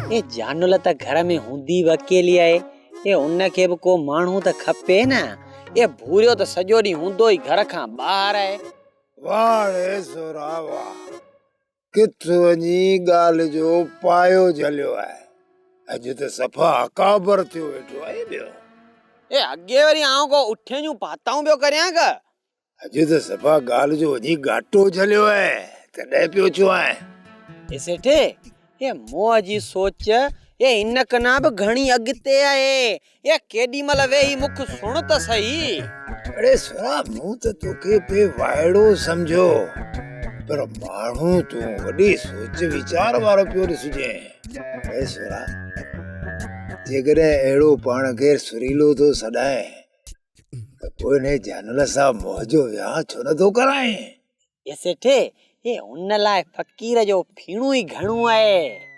اي جانل ته گهر ۾ هوندي به اڪيلي آهي. اي ان کي به ڪو ماڻهو ته کپي نه. اي ڀوريو ته سڄو ڏينهن هوندو ئي گهر کان ٻاهر آهي. واهه ڙي سهرا واهه. ڪٿ وڃي ڳالهه جو پايو جهليو آهي. اڄ ته صفا اڪابر ٿيو ويٺو آهين ٻيو. اي اڳي وري آئون ڪو اٺين جون پاتائون پيو ڪريان ڪه. اڄ ته صفا ڳالهه جو وڃي ڳاٽو جهليو آهي، تڏهن پيو چوانء. اي سيٺ، اي موهه جي سوچ اي ان ڪنا به گهڻي اڳتي آهي. اي ڪيڏي مهل ويهي مک سڻ ته سهي. اڙي سهراب، مون ته توکي پئي وائڙو سمجهيو، پر ماڻهو تون وڏي سوچ ويچار وارو پيو ڏسجين. اڙي سهراب، جيڪڏهن اهڙو پاڻ کي سريلو ٿو سڏائين ته پوء انهيء جانل سان موهه جو وياهه ڇو نه ٿو ڪرائين؟ اي سيٺ، اي ان لاء فقير جو ڦيڻو ئي گهڻو آهي.